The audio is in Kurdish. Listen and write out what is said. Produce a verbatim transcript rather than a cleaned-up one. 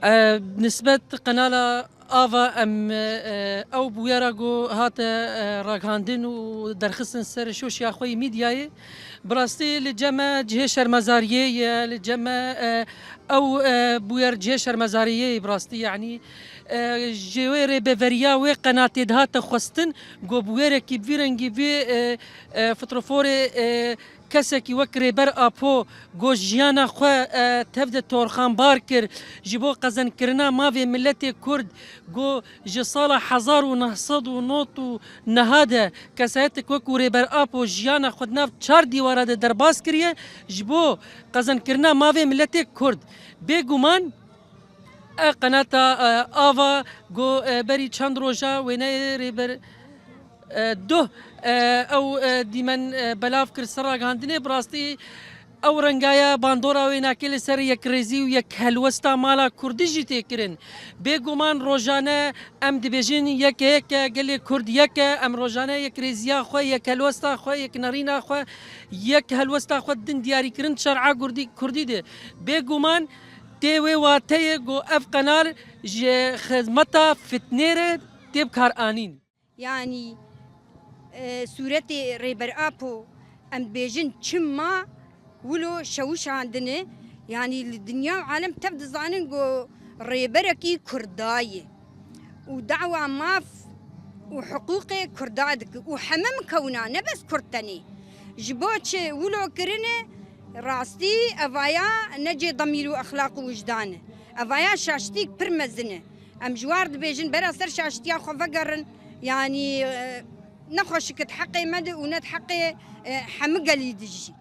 E, nisbet qenala Ava em, e, ew bûyera ku hate, e, ragihandin û derxistin ser şoşiya xwe yî mîdyayê. Bi rastî li cem me cihê şermezariyê ye, li cem me, e, ew, e, bûyer cihê şermezariyê ye bi rastî, yanî, e, ji wê rêbeveriya wê qenatê dihate xwestin, ku bûyerekî bi vî rengî vî, e, e, fitroforê, e, kesekî wek Rêber Apo ku jiyana xwe, e, tev de torxanbar kir, ji bo qezenkirina mavê miletê Kurd ku ji sala hezar û neh sed û nod û neh de kesayetek wek û Rêber Apo jiyana xwe di nav çar dîwara de derbas kiriye, ji bo qezenkirina mavê miletê Kurd. Bêguman, e, qenata, e, Ava ku, e, berî çend roja wêneyê Rêber, e, duh, e, ew, e, dîmen, e, belav kir ser ragihandinê, bi rastî ew rengaya bandora wê nake li ser yekrêzî û yekhelwesta mala Kurdî jî tê kirin. Bêguman rojane em dibêjin yeke yeke gelê Kurd yeke, em rojane yekrêziya xwe, yekhelwesta xwe, yeknerîna xwe, yekhelwesta xwe din diyarîkirin şer'a Kurdî, Kurdî de. Bêguman tê wê wateyê ku ev qenal ji xizmeta fitnê re tê bikaranîn. Yanî, e, sûretê Rêber Apo, em dibêjin çima wilo şewişandine, yanî li dinya û alem tev dizanin ku rêberekî Kurda ye û dawa maf û hiqûqê Kurda dike û heme mikewna, ne bes Kurd tenê. Ji bo çi wilo kirine? Rastî evaya ne cê demîr û exlaq û wijdan e. Evaya şaştîk pir mezin e. Em ji war dibêjin bera ser şaştiya xwe vegerin. Yanî, e, ne xweşik e di heqê me de û ne di heqê, e, hemî gelî de jî.